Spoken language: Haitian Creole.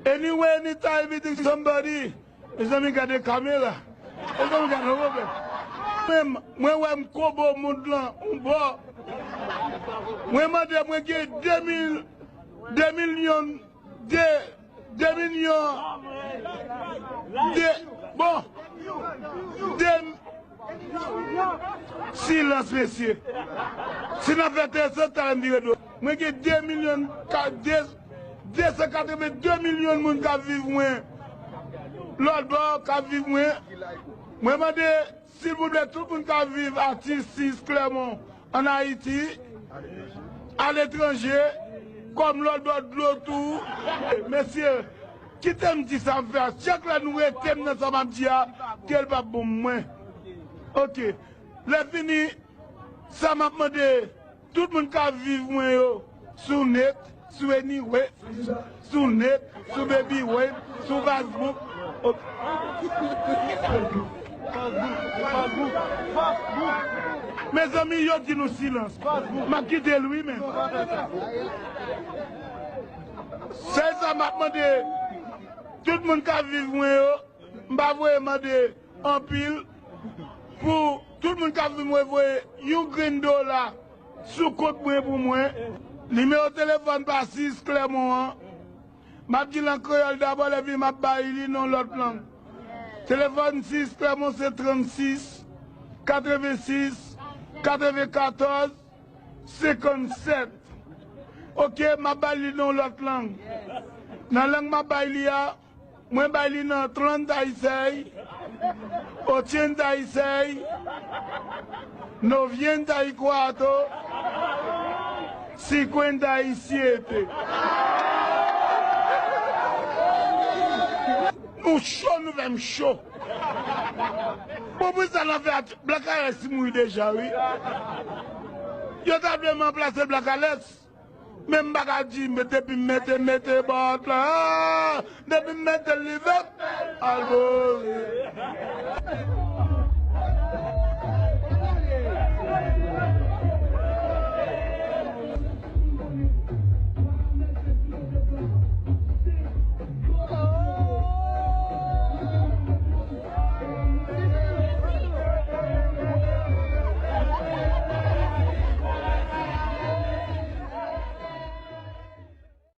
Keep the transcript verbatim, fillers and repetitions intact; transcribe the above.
Anyway, anytime you think somebody, mezanmi, gade kamera. Mezanmi, gade yon pwoblèm. Mwen, mwen wè m kobo mond lan yon bò. Mwen mande, mwen gen de mil, de milyon, de, de milyon, de, bon, de, silans, mesye. Si n ap fè tèt sa, talè m vire do. Mwen gen de milyon, ka, de, de san katreven de milyon moun k ap viv mwen. Lòt bò k ap viv mwen. Mwen mande, silvouplè, tout moun k ap viv atis sis Clermont, ann Ayiti, aletranje, kòm lòt bò dlo tou. Mesye, kite m di sa m fè a. Chak lè nou rete m nan sa m ap di a, ke l p ap bon mwen. Oke. Lè fini, sa m ap mande, tout moun k ap viv mwen yo, sou net, sou Anyway, sou net, sou Baby Wave, sou Facebook. Mezanmi, yo di nou silans. M ap kite l wi, men. Sèl sa m ap mande, tout moun k ap viv mwen yo, m pa voye mande anpil pou tout moun k ap vin mwen voye yon grenn dola sou kont mwen pou mwen. Nimewo telefòn pa sis Clermont an, m ap di l an kreyòl dabò, lè vini m ap bay li nan lòt lang. Telefòn sis Clermont se trannsis, katrevensis, katrevenkatòz, senkannsèt. Oke, m ap bay li nan lòt lang. Nan lang m ap bay li a, mwen bay li nan trannta e seis, ochenta e seis, noventa e quatro, cinquenta e sete. Nou cho, nou fè m cho. Bon, pou sa n ap fè a, Black Alex mouri deja, wi. Yo ta vle m ranplase Black Alex. Men m pa ka di, men depi m mete, mete bòt la, depi m mete live up, al bore.